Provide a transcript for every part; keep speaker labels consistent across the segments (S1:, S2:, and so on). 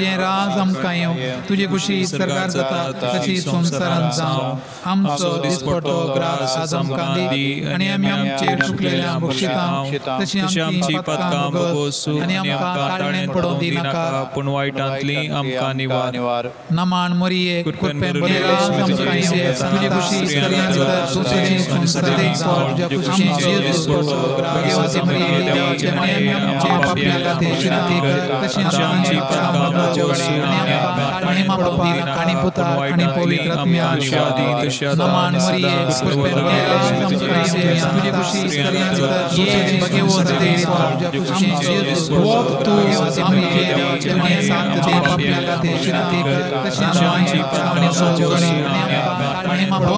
S1: तुजें राज आमकां येवं, तुजी खुशी सरकार जाता तशी संवसारांत जावं. आमचो दिसपडटो ग्रास आज आमकां दी आनी आमी आमचेर चुकलेल्या बक्षिता तशी आमची पातकां भोगोसूं आनी आमकां ताळणेंत पडोवंक दिनाका,
S2: पूण वायटांतली आमकां निवार.
S1: नमाण मरिये, कृपेन भरिल्ले आमकां येवं, तुजी खुशी सरकार जाता तशी संवसारांत जावं. आमचो दिसपडटो ग्रास मरिये, देवाचे माये आमचे पापया तशी आमची पातकां भोगोसूं आनी आमकां आनी पुता आनी पवित्र आत्म्या. नमाण मरिये, कृपेन भरिल्ले तुजी खुशी सरकार जाता तशी आमची पातकां भोगोसूं आनी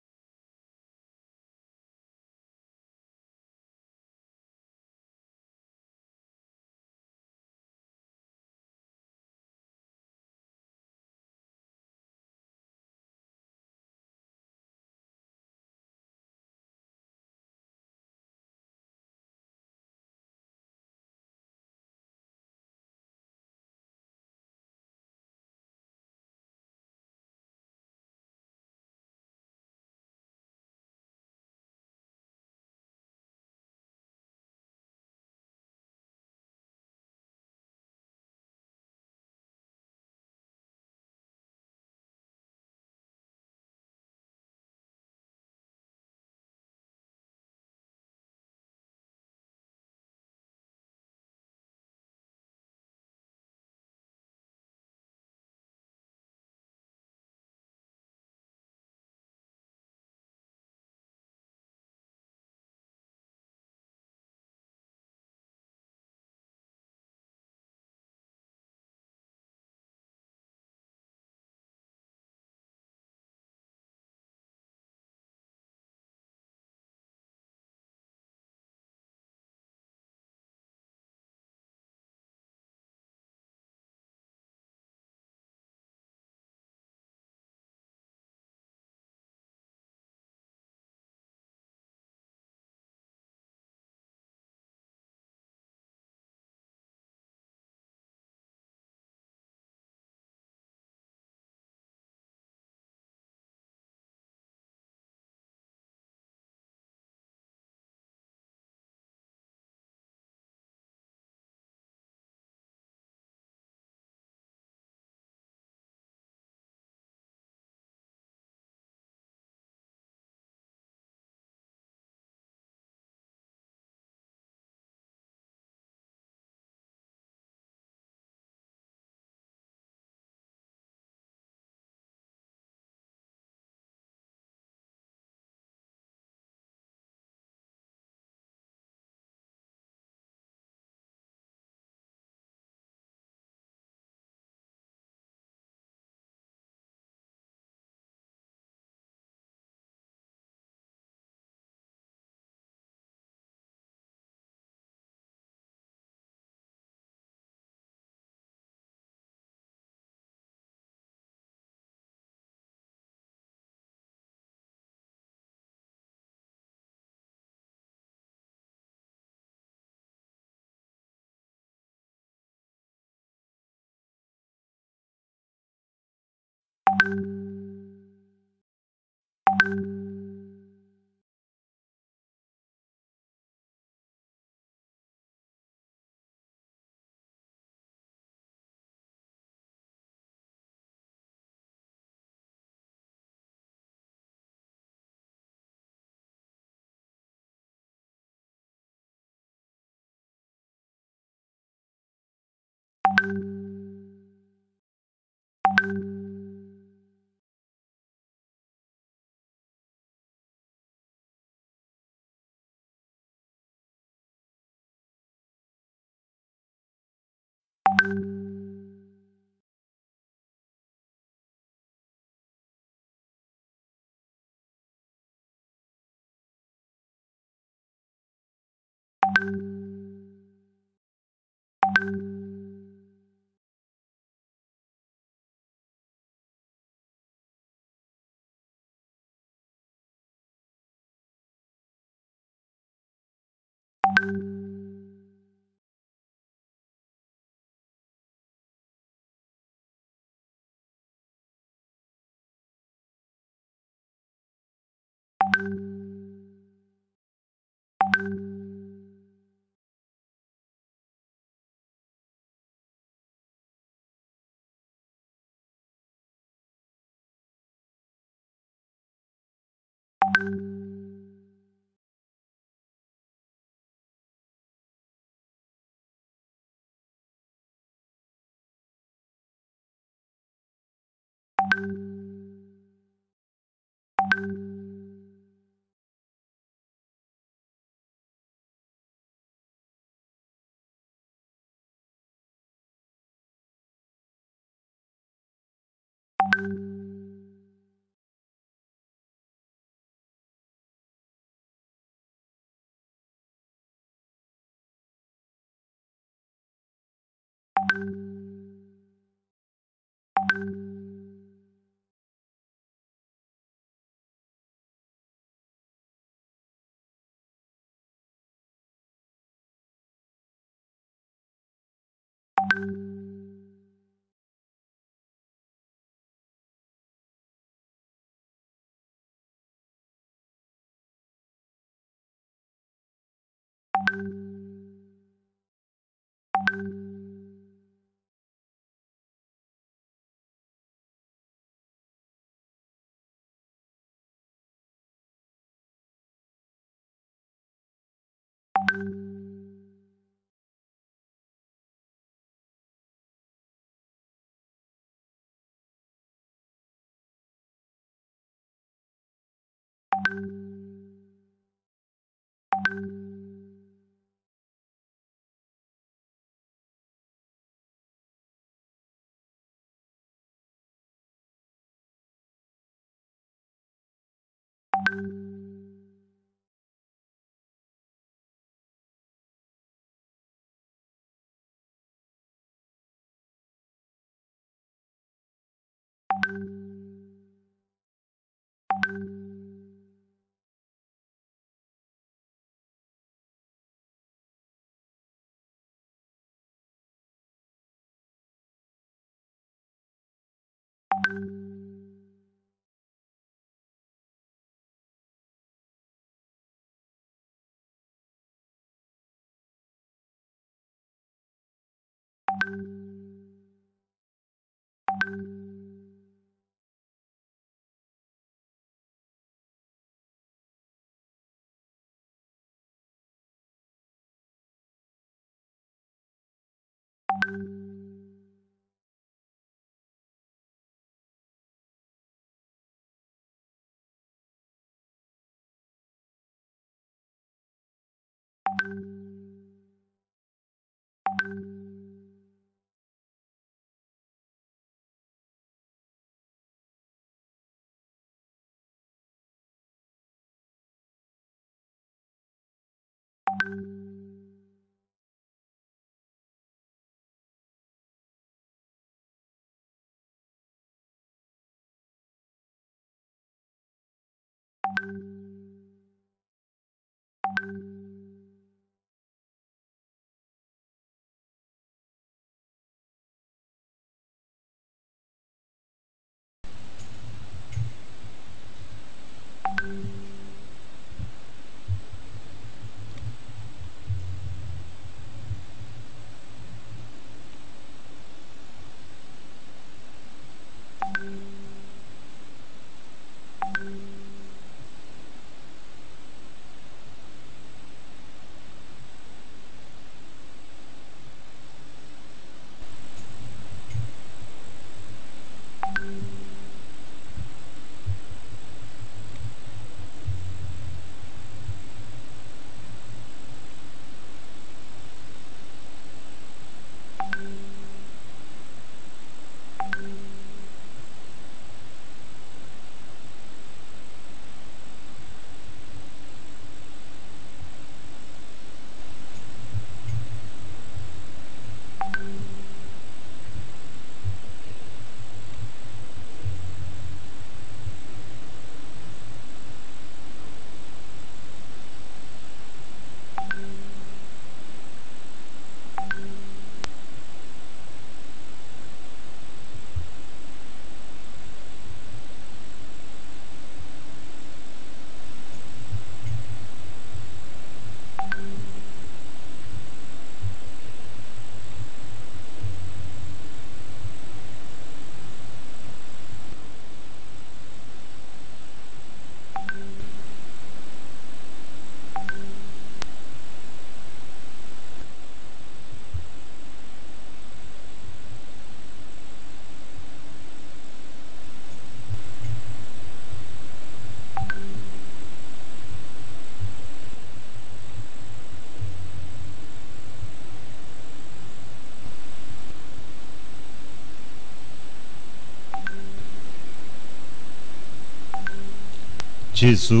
S3: जेजू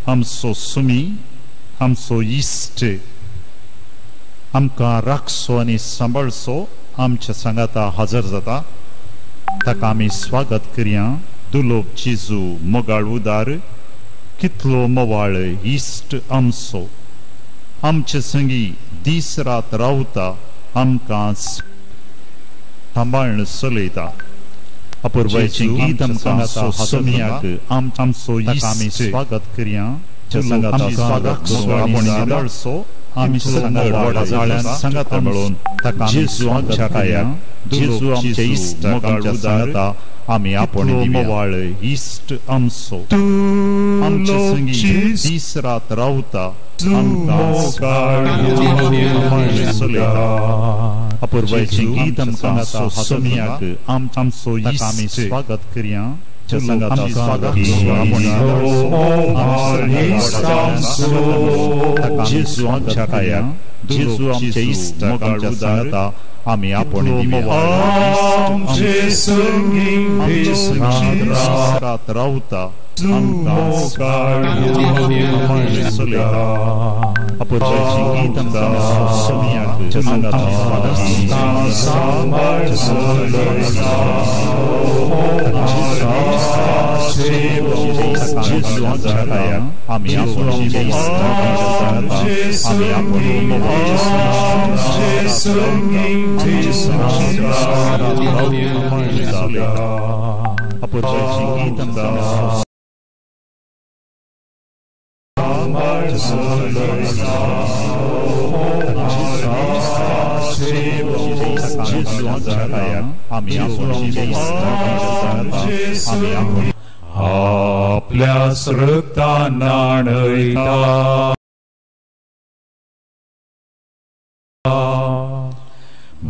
S3: आमचो सुमी, आमचो इश्ट, आमकां राखचो आनी सांबाळचो आमच्या सांगाता हजर जाता. ताका आमी स्वागत करया. दुलोब जेजू मोगाळ उदार, कितलो मोवाळ इश्ट आमचो, आमचे संगी दीस रात रावता, आमकां सांबाळून चलयता. अपुरबायेचें गीत आमकां सोमियाक आमचो आमी स्वागत करया. आमी सांगाता मेळोवन ताका जेजू आमच्या कायाक, जेजू आमच्या इश्ट आमच्या सांगाता आमी आपण मोवाळ इश्ट आमचो, आमचे संगी दीस रात रावता, आमकां अपुरबायेचें गीत आमकां सोमियाक आमचो आमी स्वागत करया. जेजू आमच्या कायाक, जेजू आमच्या इश्ट आमच्या सांगाता आमी आपण रात रावता, आमकां अपुरबायेचें गीत आमकां सोमियाक जेजू आमच्या कायाक आमी आपण अपुरबायेचें गीत आमकां
S2: आपल्या रक्तान न्हाणयता,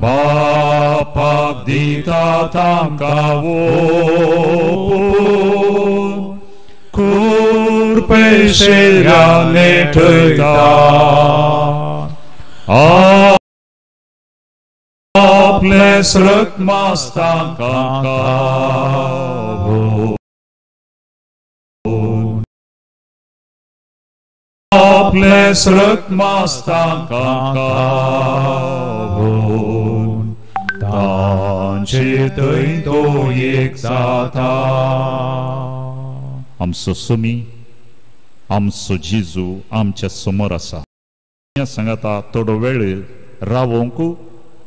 S2: बापाक दिता तांकां ओपून, कुरपेशेऱ्या नेटयता, आपलें रक्त मास तांकां खावोवन, आपलें रक्त मास तांकां खावोवन, तांचे थंय तो एक जाता.
S3: आमचो सुमी, आमचो जेजू आमच्या समोर आसा. सांगाता थोडो वेळ रावोंक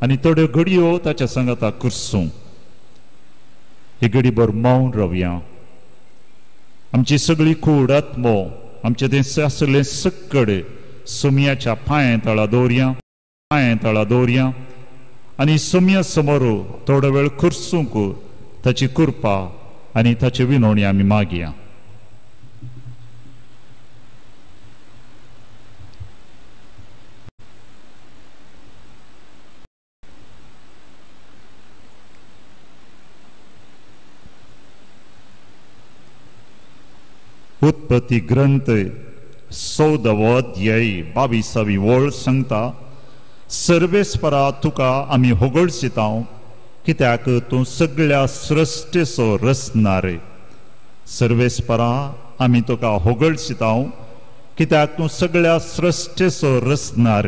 S3: आनी थोड्यो घडयो ताच्या सांगाता कुर्सूं. ही घडीभर मौन रावया. आमची सगळी कूड आत्मो आमचे तें आसलें सक्कड सोमयाच्या पांया तळा दवरया, पांया तळा दवरया आनी सोमया समोर थोडो वेळ कुर्सूंक ताची कृपा आनी ताची विनवणी आमी मागया. उत्पत्ती ग्रंथ 14वो अध्याय 22वी वळ सांगता, सर्वेस्परा तुका आमी होगळसितांव, कित्याक तूं सगळ्या सृश्टेचो रचणार. सर्वेस्परा आमी तुका होगळसितांव, कित्याक तूं सगळ्या सृश्टेचो रचणार.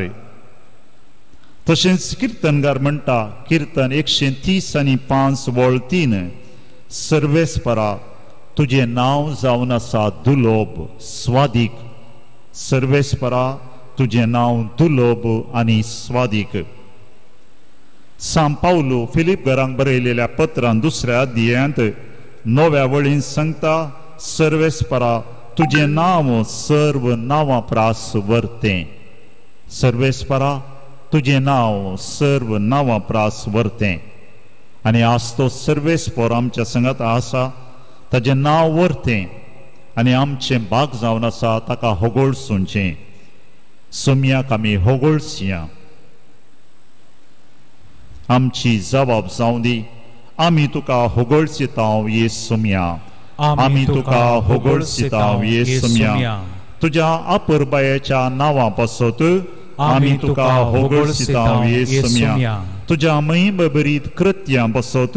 S3: तशेंच किर्तनगार म्हणटा, किर्तन 130 आनी 5 वळ 3, सर्वेस्परा तुजें नांव जावन आसा दुलोब स्वादीक. सर्वेस्परा तुजें नांव दुलोब आनी स्वादीक. सांव पावलू फिलीप घरांक बरयलेल्या पत्रान 2ऱ्या अध्यायांत 9व्या वळीन सांगता, सर्वेस्परा तुजें नांव सर्व नांवां प्रास वरतें. सर्वेस्परा तुजें नांव सर्व नांवां प्रास वरतें. आनी आज तो सर्वेस्पर आमच्या संगात आसा, ताजें नांव वरतें आनी आमचें भाग जावन आसा ताका होगोळसुचें. सोमयाक आमी होगोळसया. आमची जबाब जावं दी, आमी तुका होगोळसितांव ये सोमया, आमी तुका होगोळसितांव ये सोमया. तुज्या अपुरबायेच्या नांवा पासत आमी तुका होगोळसितांव ये सोमया. तुज्या महिमभरीत कृत्यां पासत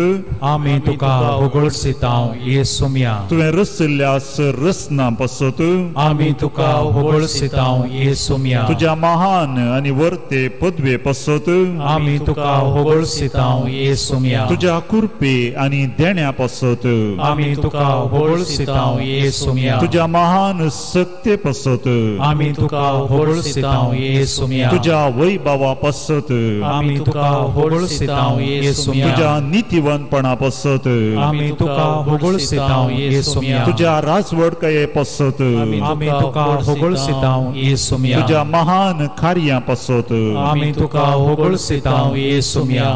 S1: आमी तुका होगळसितांव येसुम्या.
S3: तुवें रचिल्ल्या रचना पासत
S1: आमी तुका होगळसितांव येसुम्या.
S3: तुज्या महान आनी वर्ते पदवे पासत
S1: आमी तुका होगळसितांव येसुम्या.
S3: तुज्या कृपे आनी देण्या पासत
S1: आमी तुका होगळसितांव येसुम्या.
S3: तुज्या महान शक्ते पासत
S1: आमी तुका होगळसितांव येसुम्या.
S3: तुज्या वैभवा पासत
S1: आमी तुका होगळसितांव येसुम्या.
S3: तुज्या नीतिवंतपणा पासत
S1: आमी तुका होगळसितांव येसुम्या.
S3: तुज्या राजवडकाये पासत
S1: आमी तुका होगळसितांव येसुम्या.
S3: तुज्या महान कार्यां पासत
S1: आमी तुका होगळसितांव येसुम्या.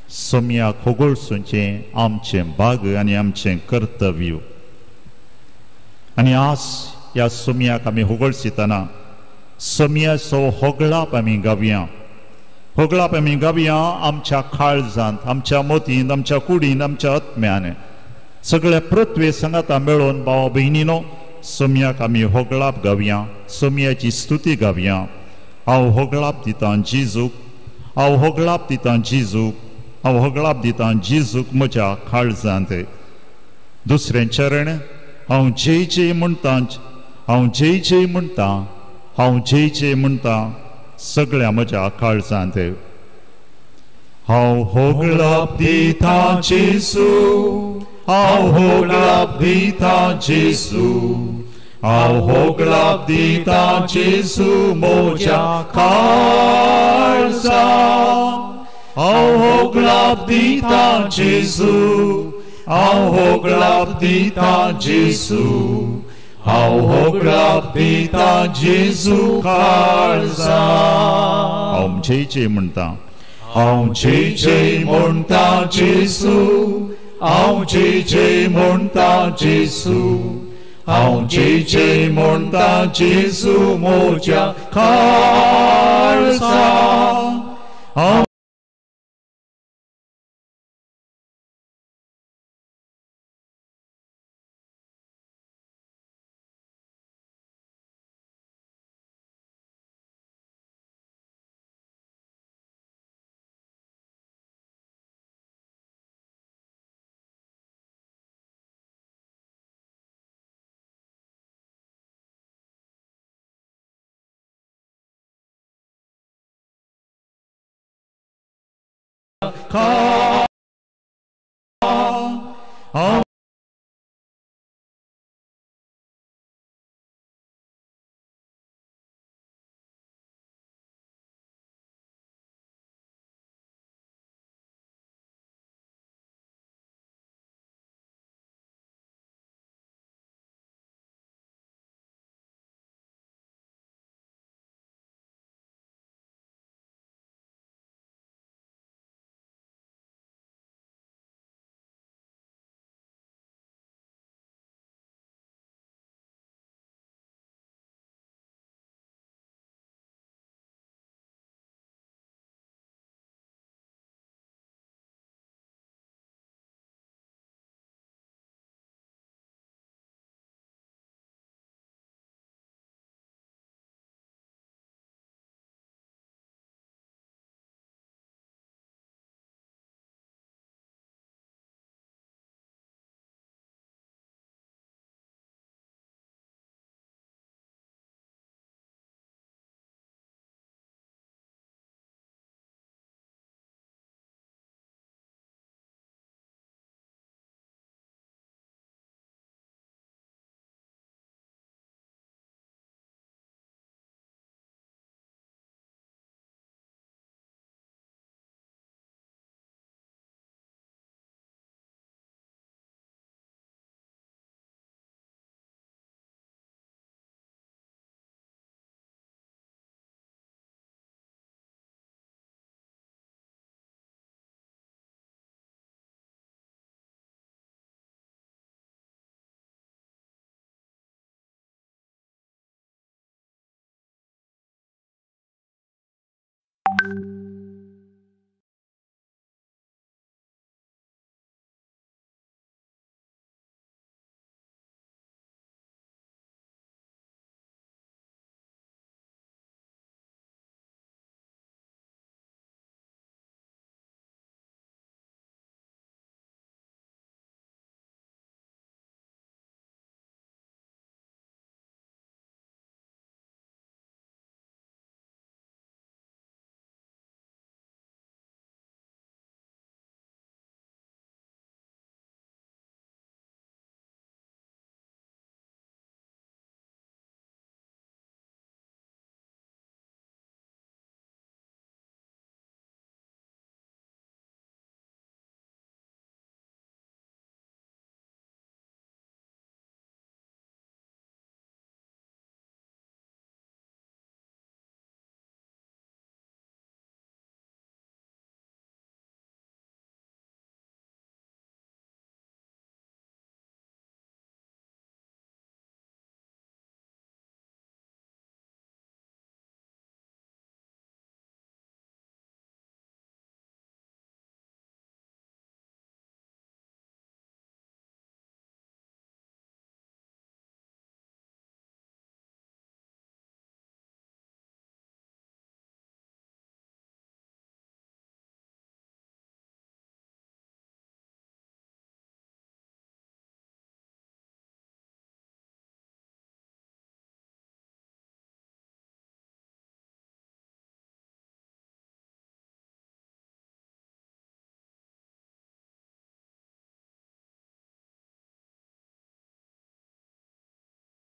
S3: सोम्याक होगळसूचें आमचें भाग आनी आमचें कर्तव्य. आनी आज ह्या सोम्याक आमी होगळसितना सोम्याचो होगळाप आमी गावया. होगळाप आमी गावया आमच्या काळजांत, आमच्या मतींत, आमच्या कुडीन, आमच्या आत्म्यान सगळ्या पृथ्वे सांगाता मेळोवन भावा भयणीनो सोम्याक आमी होगळाप गावया, सोम्याची स्तुती गावया. हांव होगळाप दितां जेजूक, हांव होगळाप दितां जेजूक, हांव होगळाप दितां जेजूक म्हज्या काळजांत. दुसरें चरण, हांव जय जय म्हणटां, हांव जय जय म्हणटां, हांव जय जय म्हणटां सगळ्या म्हज्या काळजांत. हांव होगळाप दितां जेजू, हांव होगळाप दितां जेजू, हांव होगळाप दितां जेजू म्हज्या काळजा. हांव होगळाप दितां जेजू, हांव होगळाप दितां जेजू, हांव होगळाप दितां जेजू काळजा. हांव जय जय म्हणटां, हांव जय जय म्हणटां जेजू, हांव जय जय म्हणटां जेजू, हांव जय जय म्हणटां जेजू म्हज्या काळजा. हांव हांव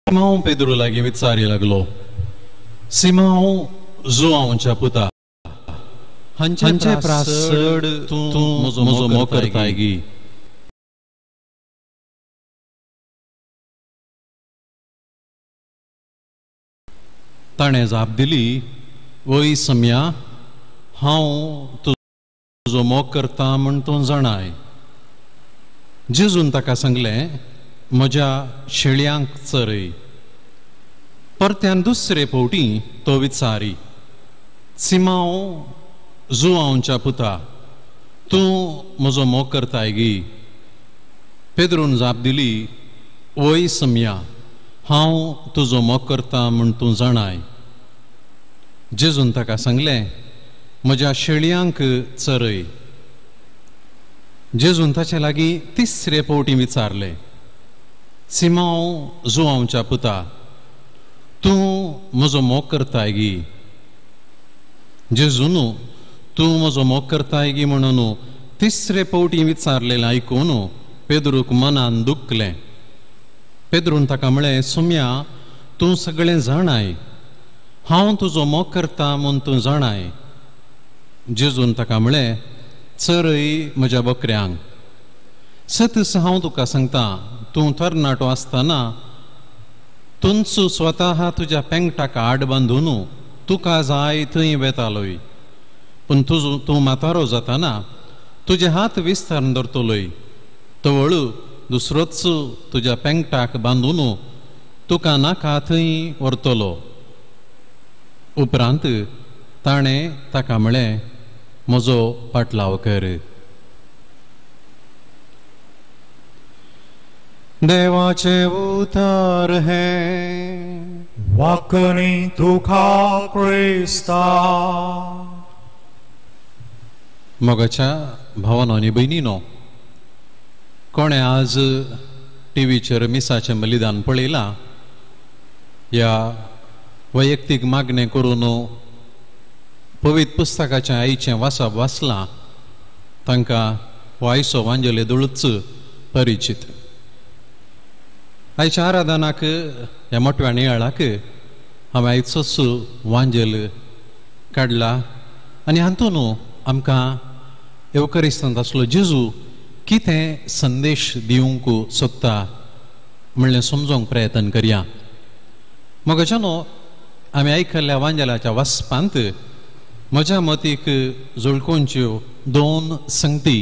S4: सिमांव पेद्रू लागीं विचारी लागलो, सिमांव जुआंवच्या पुता, हांचे प्रास चड तूं म्हजो मोग करताय गी? ताणें जाप दिली, वय सम्या, हांव तुजो मोग करता म्हूण तूं जाणाय. जेजून ताका सांगलें, म्हज्या शेळयांक चरय. परत्यान दुसरे फावटी तो विचारी, सिमांव जुआंवच्या पुता, तूं म्हजो मोग करताय गी? पेद्रून जाप दिली, वय सम्या, हांव तुजो मोग करता म्हूण तूं जाणाय. जेजून ताका सांगलें, म्हज्या शेळयांक चरय. जेजून ताचे लागीं तिसरे फावटी विचारलें, सिमांव जुआंवच्या पुता, तूं म्हजो मोग करताय गी? जेजून तूं म्हजो मोग करताय गी म्हणून तिसरे फावटी विचारलेलें आयकून पेद्रूक मनान दुखलें. पेद्रून ताका म्हळें, सुम्या, तूं सगळें जाणाय, हांव तुजो मोग करता म्हूण तूं जाणाय. जेजून ताका म्हळें, चरय म्हज्या बकऱ्यांक. सतस हांव तुका सांगता, तूं तरणाटो आसतना तुंच स्वता तुज्या पेंगटाक आड बांदून तुका जाय थंय वेतालोय, पूण तुजो तूं म्हातारो जाताना तुजे हात विस्तारून धरतलोय, तवळ दुसरोच तुज्या पेंगटाक बांदून तुका नाका थंय व्हरतलो. उपरांत ताणें ताका म्हळें, म्हजो पाटलाव कर. देवाचें उतर हें.
S2: वाकणी तुका क्रिस्ता.
S4: मोगाच्या भावानो आनी भयणीनो, कोणें आज टिवीचेर मिसाचें बलिदान पळयलां या वैयक्तीक मागणें करून पवित्र पुस्तकाचें आईचें वाचप वाचलां, तांकां हो आयचो वांजेले दोळूच परिचीत. आयच्या आराधनाक ह्या मोटव्या नियाळाक हांवें आयचोच वांजेल काडला आनी हातून आमकां येवकरिस्तांत आसलो जेजू कितें संदेश दिवंक सोदता म्हणलें समजोंक प्रयत्न करया. मगच्यानो, आमी आयकल्ल्या वांजेलाच्या वाचपांत म्हज्या मतीक झळकोवच्यो दोन संगती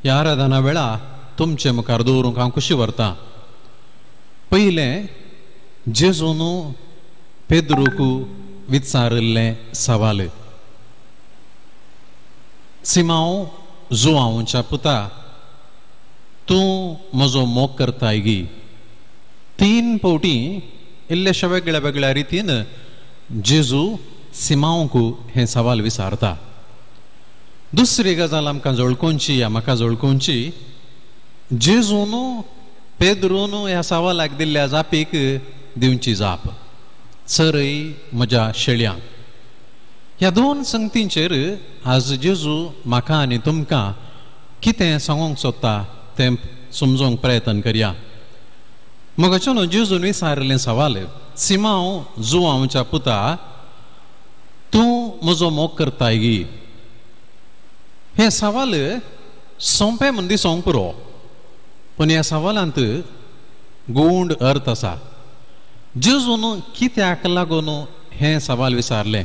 S4: ह्या आराधना वेळा तुमचे मुखार दवरूंक हांव खुशी व्हरतां. पयलें, जेजून पेद्रूक विचारिल्लें सवाल, सिमांव जुआंवच्या पुता, तूं म्हजो मोग करताय गी? तीन फावटी इल्लेशा वेगळ्या वेगळ्या रितीन जेजू सिमांवक हें सवाल विचारता. दुसरी गजाल आमकां झळकोवची या म्हाका झळकोवची, जेजून पेद्रून ह्या सवालाक दिल्ल्या जापीक दिवची जाप, चरय म्हज्या शेळयांक. ह्या दोन संगतींचेर आज जेजू म्हाका आनी तुमकां कितें सांगूंक सोदता तें समजोवंक प्रयत्न करया. मगच्यानो जेजून विचारिल्लें सवाल, सिमांव जुआंवच्या पुता, तूं म्हजो मोग करताय गी? हें सवाल सोंपें म्हूण दिसोंक पुरो, पूण ह्या सवालांत गूढ अर्थ आसा. जेजून कित्याक लागून हें सवाल विचारलें?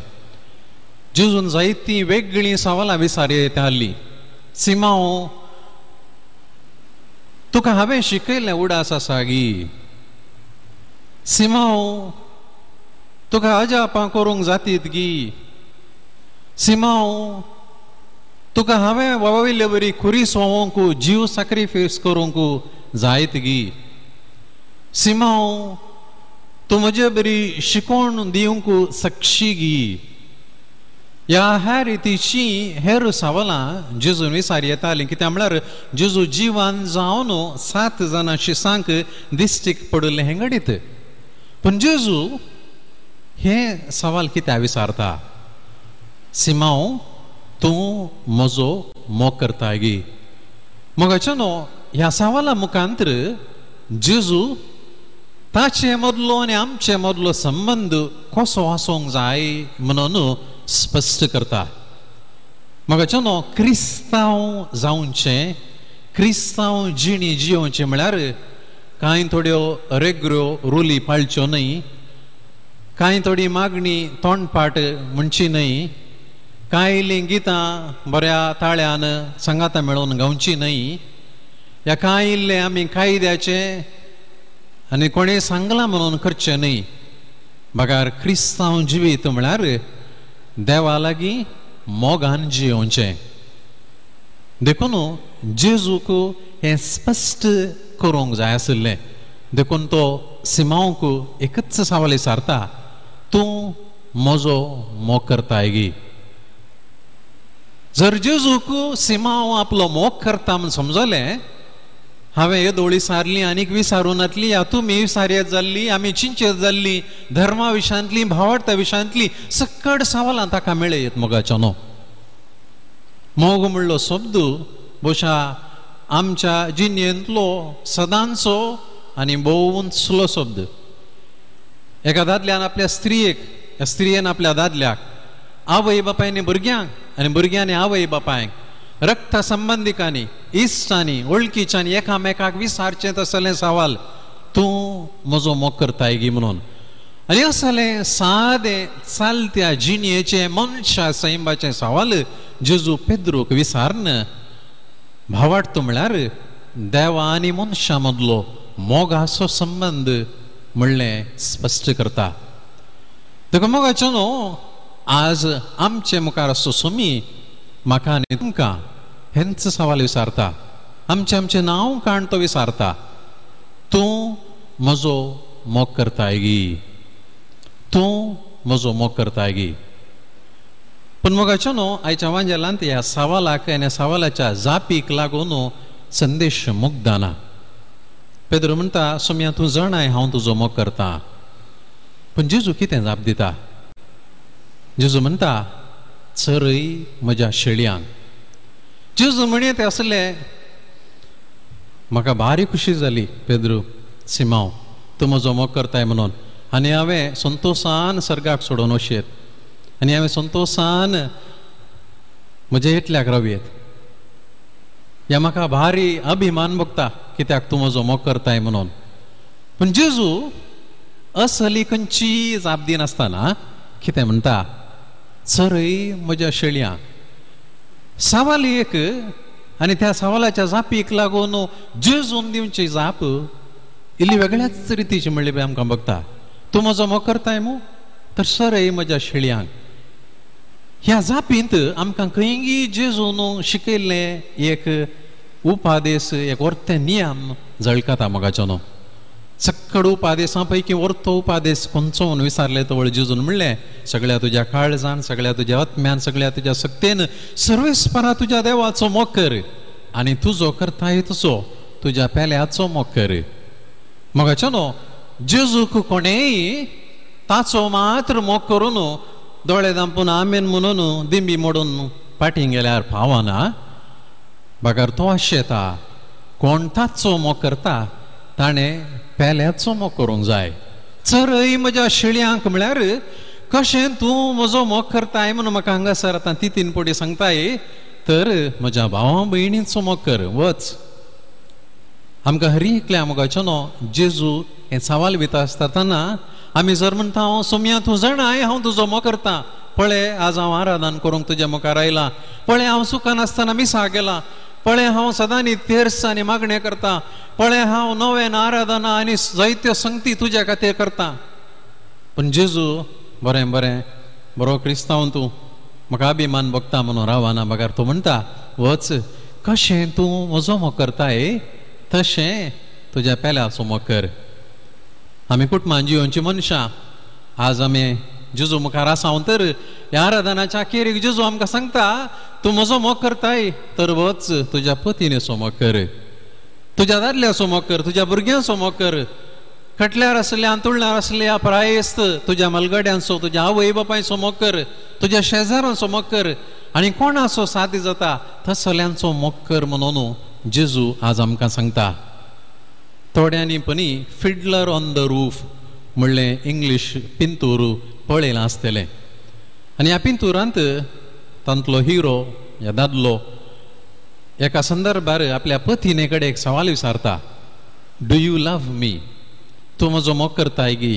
S4: जेजून जायतीं वेगळीं सवालां विचारयत आहलीं. सिमांव, तुका हांवें शिकयल्लें उडास आसा गी? सिमांव, तुका अजापां करूंक जातीत गी? सिमांव, तुका हांवें वावयल्ले वरी खुरीस व्हांवोंक जीव साक्रिफायस करूंक जायत गी? सिमांव, तूं म्हजे बरी शिकोवण दिवंक सकशी गी? ह्या ह्या रितीची हेर सवालां जेजून विचार येतालीं. कित्याक म्हळ्यार जेजू जिवान जावन 7 जाणां शिसांक दिश्टीक पडिल्लें हें घडीत. पूण जेजू हें सवाल कित्याक विचारता? सिमांव, तूं म्हजो मोग करताय गी? मोगाच्यानो, ह्या सवाला मुखांतर जेजू ताचे मदलो आनी आमचे मदलो संबंद कसो आसूंक जाय म्हणून स्पश्ट करता. म्हाका न्हू क्रिस्तांव जावचें, क्रिस्तांव जिणी जियोवचें म्हळ्यार कांय थोड्यो रेगऱ्यो रुली पाळच्यो न्हय, कांय थोडी मागणी तोंडपाट म्हणची न्हय, कांय गितां बऱ्या ताळ्यान सांगाता मेळोवन गावची न्हय, ह्या कांय इल्लें आमी कायद्याचें आनी कोणें सांगलां म्हणून करचें न्हय. बगार क्रिस्तांव जिवीत म्हळ्यार देवा लागीं मोगान जियोवचें. देखून जेजूक हें स्पश्ट करूंक जाय आशिल्लें. देखून तो सिमांवक एकच सवाल विचारता, तूं म्हजो मोग करताय गी? जर जेजूक सिमांव आपलो मोग करता म्हूण समजलें, हांवें येदोळी सारली आनीक विसारूं नातली, या तुमी विसारयत जाल्ली, आमी चिंचेत जाल्ली, धर्मा विशयांतली, भावार्था विशयांतली सकड सवालां ताका मेळयत मोगाचो न्हू. मोग म्हणलो शब्द बोशा आमच्या जिणेंतलो सदांचो आनी भोव उंचलो शब्द. एका दादल्यान आपल्या स्त्रियेक, स्त्रियेन आपल्या दादल्याक, आवय बापायनी भुरग्यांक आनी भुरग्यांनी आवय बापायक, रक्ता संबंदिकांनी, इश्टांनी, वळखीच्यांनी एकामेकाक विसारचें तसलें सवाल, तूं म्हजो मोग करताय गी म्हणून. आनी असलें सादें चलत्या जिणेचें मनशा सैमाचें सवाल जेजू पेद्रूक विसारन भावार्थ म्हळ्यार देवा आनी मनशां मदलो मोगाचो संबंद म्हणलें स्पश्ट करता. देखून मोगाचो न्हू आज आमचे मुखार आसचो सुमी म्हाका आनी तुमकां हेंच सवाल विचारता, आमचें आमचें नांव काण तो विचारता, तूं म्हजो मोग करताय गी? तूं म्हजो मोग करताय गी? पूण मोगाचो न्हू आयच्या वांजेलांत ह्या सवालाक आनी सवालाच्या जापीक लागून संदेश मुग्दाना. पेद्रो म्हणटा, सोम्या तूं जाणाय हांव तुजो मोग करता. पूण जेजू कितें जाप दिता? जेजू म्हणटा, चरय म्हज्या शेळयांक. जेजू म्हणयत आसले, म्हाका भारी खुशी जाली पेद्रू सिमांव, तूं म्हजो मोग करताय म्हणून, आनी हांवें संतोशान सर्गाक सोडून वशेत आनी हांवें संतोशान म्हज्या एकल्याक रावयेत. ह्या म्हाका भारी अभिमान भोगता कित्याक तूं म्हजो मोग करताय म्हणून. पूण जेजू असली खंयची जाप दिनासतना कितें म्हणटा, चरय म्हज्या शेळयांक. सवाल एक आनी त्या सवालाच्या जापीक लागून जेजून दिवची जाप इल्ली वेगळ्याच रितीची म्हणली पळय आमकां बघता. तूं म्हजो मोग करताय मू, तर सरय म्हज्या शेळयांक. ह्या जापींत आमकां खंयगी जेजून शिकयल्लें एक उपादेस, एक वर्ते नियम झळकता मोगाचो न्हू. सक्कड उपादेसां पैकी वर्तो उपादेस खंयचो म्हणून विचारले तवळ जेजून म्हणलें, सगळ्या तुज्या काळजान, सगळ्या तुज्या आत्म्यान, सगळ्या तुज्या शक्तेन सर्वेस्परा तुज्या देवाचो मोग कर आनी तुजो करताय तसो तुज्या पेल्याचो मोग कर. मोगाचो न्हू जेजूक कोणेय ताचो मात्र मोग करून दोळे दांपून आमेन म्हणून दिंबी मोडून पाटीं गेल्यार पावना. बगर तो आशेता कोण ताचो मोग करता ताणें पेल्याचो मोग करूंक जाय. चरय म्हज्या शेळयांक म्हळ्यार कशें तूं म्हजो मोग करताय म्हणून म्हाका हांगासर आतां तितीन पडी सांगताय, तर म्हज्या भावा भयणींचो मोग कर. वच आमकां हरी एकल्या मोगाचो न्हू जेजू हें सवाल विता आसतना आमी जर म्हणटा, हांव सोम्या तूं जाणाय हांव तुजो मोग करता, पळय आज हांव आराधन करूंक तुज्या मुखार आयलां, पळय हांव सुखान आसतना मिसा गेलां, पळय हांव सदांनी तेर्स आनी मागणें करता, पळय हांव नवें आराधना आनी जायत्यो संगती तुज्या खातीर करता. पूण जेजू बरें बरें बरो क्रिस्तांव तूं, म्हाका अभिमान भोगता म्हणून रावना, बगर तूं म्हणटा वच कशें तूं म्हजो मोग करताय तशें तुज्या पेल्याचो मोग कर. आमी कुटुंबान जियोवची मनशां आज आमी जेजू मुखार आसा तर ह्या आराधनाच्या अखेरीक जेजू आमकां सांगता, तूं म्हजो मोग करताय तर वच तुज्या पतीनेचो मोग कर, तुज्या दादल्याचो मोग कर, तुज्या भुरग्यांचो मोग कर, खटल्यार आसल्या अंतुळणार आसल्या प्रायस्त तुज्या मलगड्यांचो, तुज्या आवय बापायचो मोग कर, तुज्या शेजारांचो मोग कर आनी कोणाचो सादी जाता तसल्यांचो मोग कर म्हणून जेजू आज आमकां सांगता. थोड्यांनी पनी फिडलर ऑन the roof म्हणलें इंग्लीश पिंतूर पळयलां आसतलें. आनी ह्या पिंतुरांत तांतलो हिरो ह्या दादलो एका संदर्भार आपल्या पतिने कडेन एक सवाल विचारता, do you love मी? तूं म्हजो मोग करताय गी?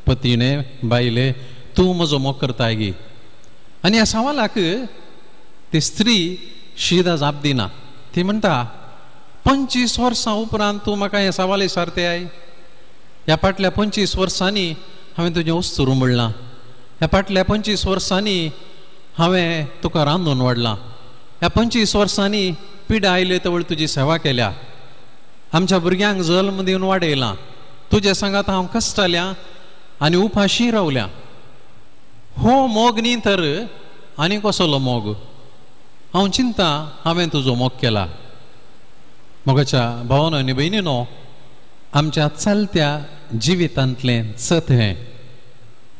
S4: पतिने बायले तूं म्हजो मोग करताय गी? आनी ह्या सवालाक ती स्त्री शिदा जाप दिना. ती म्हणटा, 25 वर्सां उपरांत तूं म्हाका हें सवाल विचारताय? ह्या फाटल्या 25 वर्सांनी हांवें तुजें वस्तू म्हणलां, ह्या फाटल्या 25 वर्सांनी हांवें तुका रांदून वाडलां, ह्या 25 वर्सांनी पिडा आयले तवळ तुजी सेवा केल्या, आमच्या भुरग्यांक जल्म दिवन वाडयलां, तुजे सांगात हांव कश्टाल्या आनी उपाशी रावल्या. हो मोग न्ही तर आनी कसलो मोग? हांव चिंता हांवें तुजो मोग केला. मोगाच्या भावानो आनी भयणीनो, आमच्या चलत्या जिवितांतलें सत हें.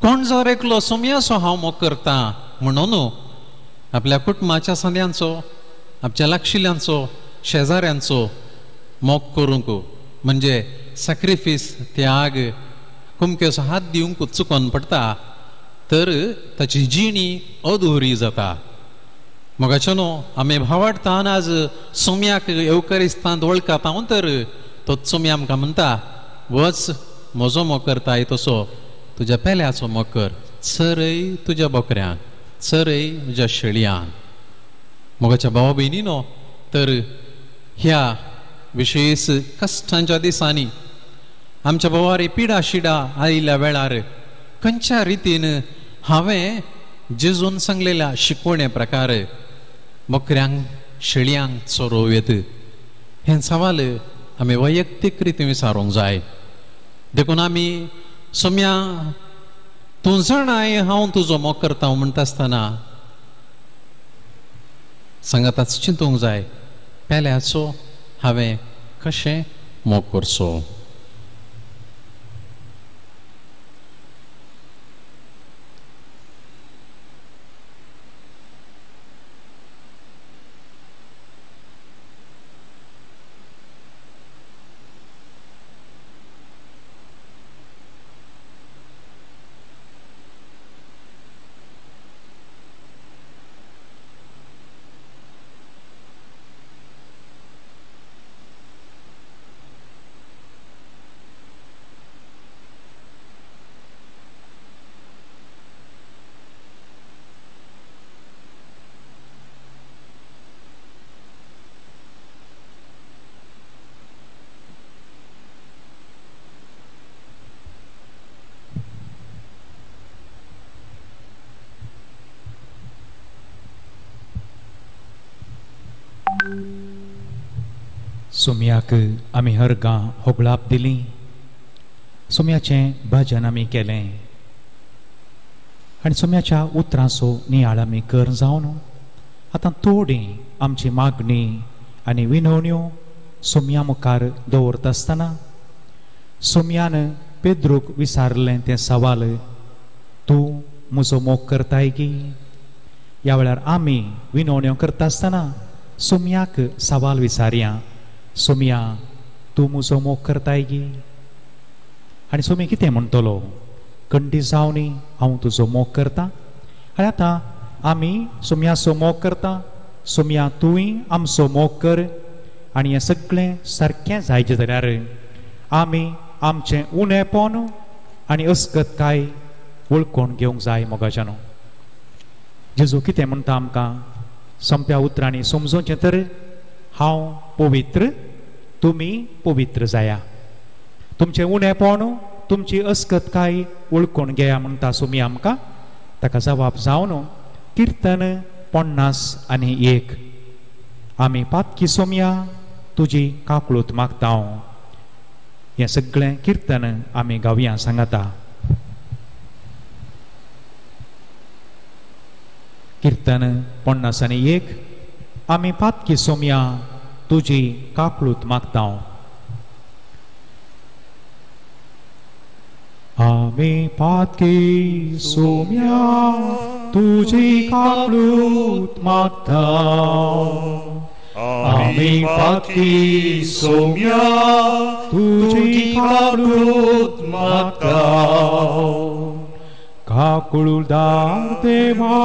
S4: कोण जर एकलो सोमयाचो हांव मोग करता म्हणून आपल्या कुटुंबाच्या संद्यांचो, आपल्या लागशिल्ल्यांचो, शेजाऱ्यांचो मोग करूंक म्हणजे सॅक्रिफीस, त्याग, कुमकेचो हात दिवंक चुकोन पडटा तर ताची जिणी अधुरी जाता. मोगाचो न्हू, आमी भावाडतान आज सोम्याक येवकरिस्तांत वळखाता तर तो सोम्या आमकां म्हणटा, वच म्हजो मोग करताय तसो तुज्या पेल्याचो मोग कर, चरय तुज्या बोकऱ्यांक, चरय तुज्या शेळयांक. मोगाच्या भावा भयणीनो, तर ह्या विशेष कश्टांच्या दिसांनी आमच्या भावारी पिडा शिडा आयिल्ल्या वेळार खंयच्या रितीन हांवें जेजून सांगलेल्या शिकवणे प्रकार बकऱ्यांक शेळयांक चरोवं येत हें सवाल आमी वैयक्तीक रितीन विचारूंक जाय. देखून आमी सोम्या तूं जाणाय हांव तुजो मोग करता म्हणटा आसतना सांगाताच चिंतूंक जाय, पेल्याचो हांवें कशें मोग करचो.
S5: सोम्याक आमी हरगां होगळाप दिली, सोम्याचें भजन आमी केलें आनी सोम्याच्या उतरांचो नियाळ आमी कर जावन आतां थोडी आमची मागणी आनी विनवण्यो सोम्या मुखार दवरता आसतना सोम्यान पेद्रूक विचारलें तें सवाल, तूं म्हजो मोग करताय की? ह्या वेळार आमी विनवण्यो करता आसतना सोम्याक सवाल विचारया, सोम्या तूं म्हजो मोग करताय गी? आनी सोमी कितें म्हणटलो, कंडी जावनी हांव तुजो मोग करता. आनी आतां आमी सोम्याचो मोग करता, सोम्या तूंय आमचो मोग कर. आनी हें सगळें सारकें जायचें जाल्यार आमी आमचें उणेपण आनी अस्कतकाय वळखून घेवंक जाय. मोगाच्यानो, जेजू कितें म्हणटा आमकां सोंप्या उतरांनी समजोवचें तर, हांव पवित्र, तुमी पवित्र जाया. तुमचें उणेपण, तुमची अस्कतकाय वळखून घेया म्हणटा सोमी आमकां. ताका जबाब जावन किर्तन 51, आमी पातकी सोमया तुजी काकळूत मागता. हें सगळें किर्तन आमी गावया सांगाता. किर्तन 51, आमी पातकी सोमया तुजी काकळूत मागता. आमी पातकी सोम्या तुजी काकळूत मागता,
S2: आमी पातकी सोम्या तुजी काकळूत मागता.
S5: काकळुदार देवा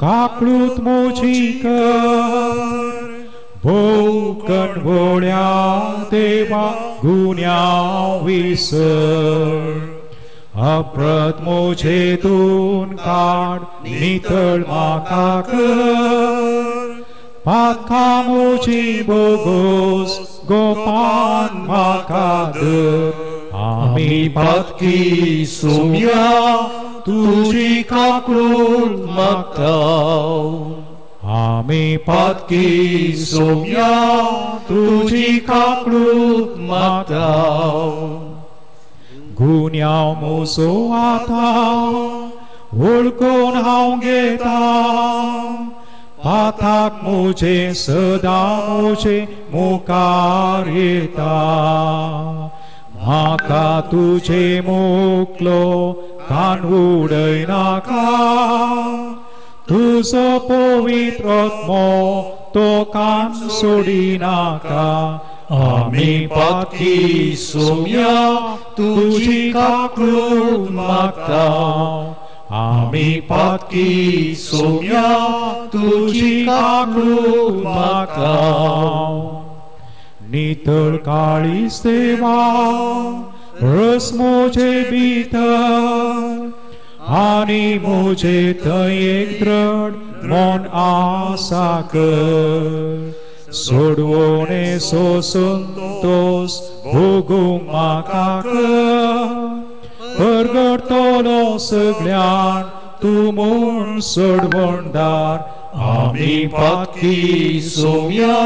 S5: काकळूत म्हजी कर, भोव कणवळ्या देवा गुन्यांव विसर. अप्रत म्हजेतून काड नितळ म्हाका कर, पातकां म्हजी बोगोस गोपान म्हाका धर.
S2: आमी पातकी सोम्या तुजी काकळूत मागता.
S5: आमी
S2: पातकी सोम्या तुजी काकळूत मागता.
S5: गुन्यांव म्हजो आतां वळखून हांव घेता, पाताक म्हजे सदां म्हजे मुखार येता. म्हाका तुजे मोकलो कान उडयनाका, तुजो पवित्र आत्मो तो कान सोडिनाका.
S2: आमी पातकी सोम्या तुजी काकळूत मागता. आमी पातकी सोम्या तुजी काकळूत मागता.
S5: नितळ काळीज देवा रस म्हजे भितर, आनी म्हजे थंय एक दृढ मन आसा कर. सोडवणे संतोष भोगूंक म्हाका कर, परगटतलो सगळ्यान तूं म्हूण सोडवणदार.
S2: आमी पातकी सोम्या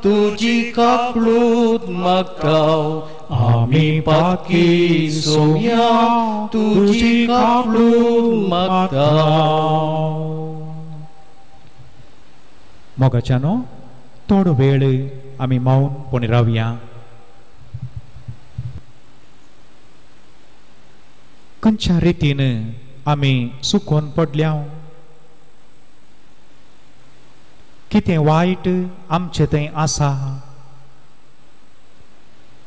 S2: तुजी काकळूत मागता. आमी पातकी सोम्या तुजी काकळूत मागता.
S5: मोगाच्यानो थोडो वेळ आमी मौनपणी रावया. खंयच्या रितीन आमी सुकोन पडल्या, कितें वायट आमचे थंय आसा,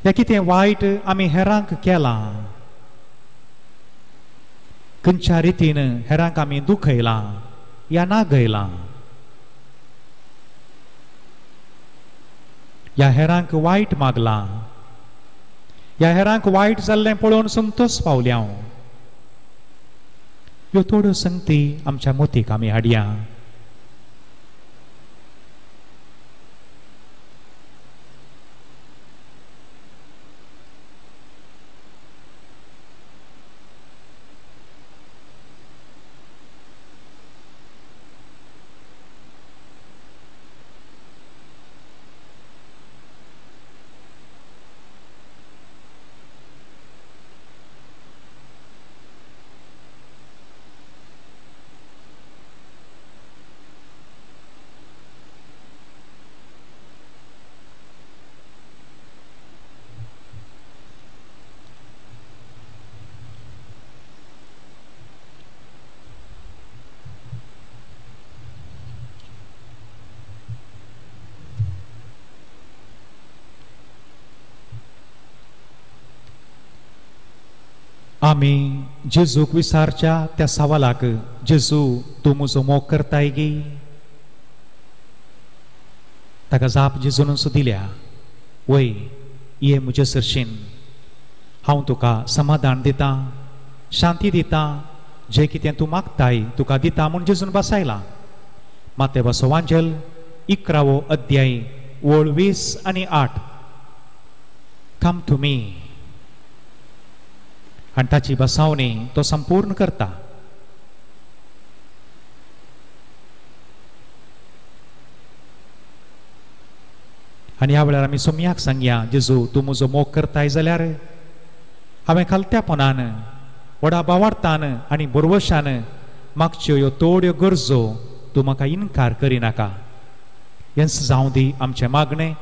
S5: या कितें वायट आमी हेरांक केलां, खंयच्या रितीन हेरांक आमी दुखयलां या नागयलां, या हेरांक वायट मागलां, या हेरांक वायट जाल्लें पळोवन संतोष पावल्या. ह्यो थोड्यो संगती आमच्या मोतीक आमी हाडया. आमी जेजूक विचारच्या त्या सवालाक, जेजू तूं म्हजो मोग करताय गी? ताका जाप जेजूनच दिल्या, वय ये म्हजे सरशीन, हांव तुका समाधान दितां, शांती दितां, जें कितें तूं मागताय तुका दिता म्हूण जेजून बसायलां. मातेवाचो वांजेल 11वो अध्याय ओळ 20 आनी 8. Come to me. आनी ताची बसावणी तो संपूर्ण करता. आनी ह्या वेळार आमी सोमयाक सांगया, जेजू तूं म्हजो मोग करताय जाल्यार हांवें खालत्यापणान व्हडा बावार्थान आनी बोरवशान मागच्यो ह्यो थोड्यो गरजो तूं म्हाका इनकार करिनाका. हेंच जावं दी आमचें मागणें.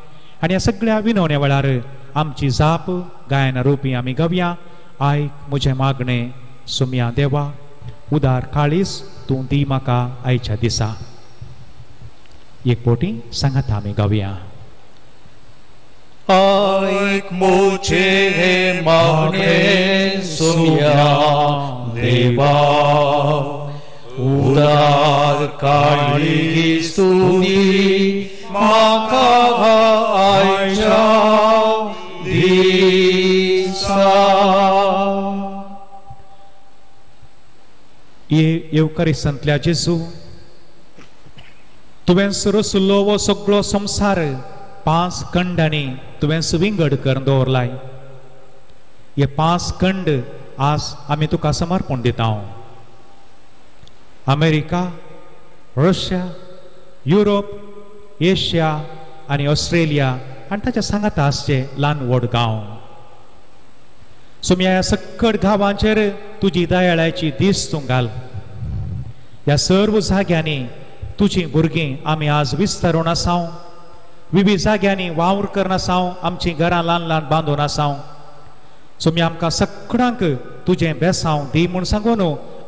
S5: आनी ह्या सगळ्या विनवण्या वेळार आमची जाप गायना रुपी आमी गावया. आयक म्हजें मागणें सोमया देवा, उदार काळीज तूं दी म्हाका आयच्या दिसा. एक पोटी सांगात आमी गावया.
S2: ऐक मुझे मागणे सुम्या देवा, उदार काळी स्तुती म्हाका आयच्या दिसा.
S5: येवकारिस्तांतल्या जेजू, तुवें रचलो हो सगळो संवसार 5 खंडांनी तुवें विंगड करून दवरलाय. हे 5 खंड आज आमी तुका समर्पण दिता. अमेरिका, रशिया, युरोप, एशिया आनी ऑस्ट्रेलिया आनी ताच्या सांगाता आसचे ल्हान व्हड गांव. सोम्या ह्या सक्कड गांवांचेर तुजी दयाळाची दीस तूं घाल. ह्या सर्व जाग्यांनी तुजी भुरगीं आमी आज विस्तारून आसाव, विविध जाग्यांनी वावर करून आसाव, आमचीं घरां ल्हान ल्हान बांदून आसाव. सोम्या आमकां सगळ्यांक तुजें बेसांव दी म्हूण सांगून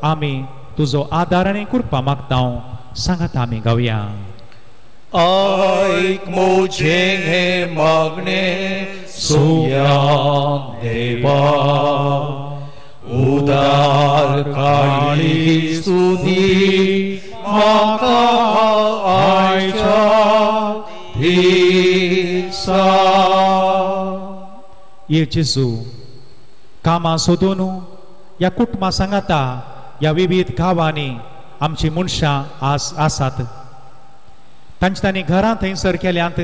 S5: आमी तुजो आदार आनी कृपा मागता. सांगात आमी गावया.
S2: ऐक मुझे मागणे सुम्या देवा, उदार काळी स्तुती म्हाका आयच्या दिसा.
S5: ये जेजू, कामां सोदून ह्या कुटुंबा सांगाता ह्या विविध गांवांनी आमची मनशां आज आसात. तांची तांणी घरां थंयसर केल्यांत,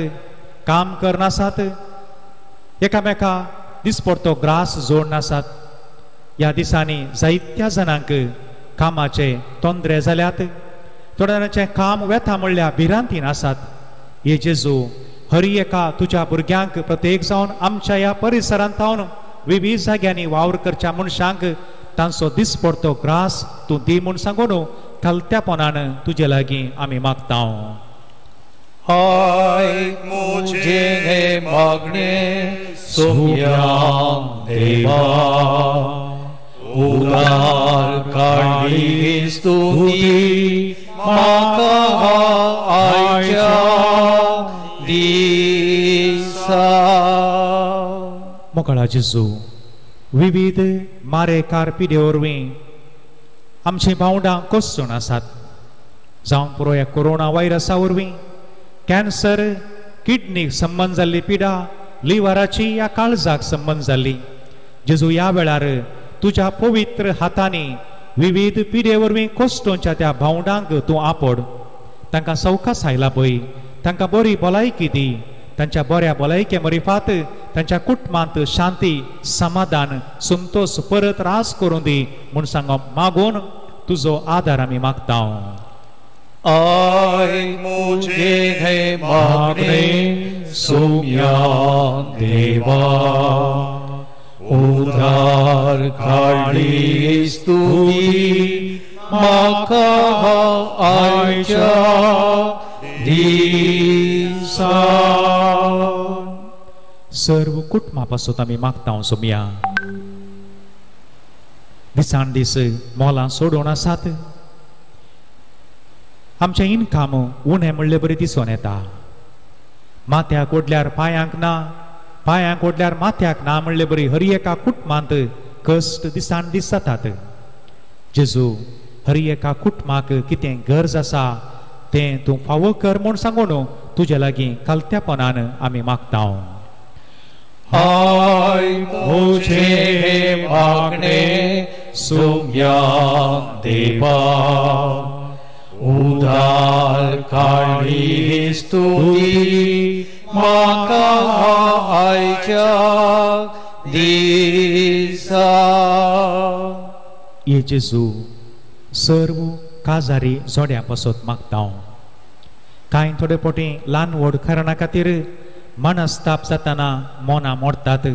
S5: काम करनासात, एकामेका दिसपडतो ग्रास जोडनासात. ह्या दिसांनी जायत्या जाणांक कामाचे तोंदरे जाल्यात, थोड्या जाणांचें काम वेता म्हणल्यार भिरांतीन आसात. हे जेजू, हरी एका तुज्या भुरग्यांक प्रत्येक जावन आमच्या ह्या परिसरांत जावन विविध जाग्यांनी वावर करच्या मनशांक तांचो दिसपडतो ग्रास तूं दी म्हूण सांगून खालत्यापणान तुजे लागीं आमी मागता.
S2: ऐक मुझे मागणे सुम्या देवा, उदार काळी स्तुती म्हाका आयच्या दिसा.
S5: मोकळा जेजू, विविध मारेकार पिडे वरवीं आमचीं भावंडां कोसळून आसात. जावं पुरो ह्या कोरोना व्हायरसा वरवीं कॅन्सर, किडनीक संबंद जाल्ली पिडा, लिव्हराची या काळजाक संबंद जाल्ली. जेजू, ह्या वेळार तुज्या पवित्र हातांनी विविध पिडे वरवीं कोसळोवच्या त्या भावंडांक तूं आपोड. तांकां सवकास आयला पळय, तांकां बरी भलायकी दी. तांच्या बऱ्या भलायके मरिफात तांच्या कुटुंबांत शांती, समाधान, संतोष परत रास करून दी म्हूण सांग मागून तुजो आदार आमी मागता.
S2: ऐक मुझे मागणे सुम्या देवा, उदार काळी स्तुती म्हाका आयच्या दिसा.
S5: सर्व कुटुंबा पासून आमी मागता सोम्या, दिसान दीस मोलां सोडून आसात. आमचें इनकम उणें म्हणले बरी दिसून येता. माथ्याक ओडल्यार पांयांक ना, पांयांक ओडल्यार माथ्याक ना म्हणले बरी हर एका कुटुंबांत कश्ट दिसान दीस जातात. जेजू, हर एका कुटुंबाक कितें गरज आसा तें तूं फावो कर म्हूण सांगून तुजे लागीं खालत्यापणान आमी मागता.
S2: ऐक मुझे मागणे सुम्या देवा, उदार काळी स्तुती म्हाका आयच्या दिसा.
S5: ये जेजू, सर्व काजारी जोड्या पासत मागता. कांय थोडे पोटी ल्हान व्हड कारणा खातीर मनस्ताप जातना मोनां मोडटात,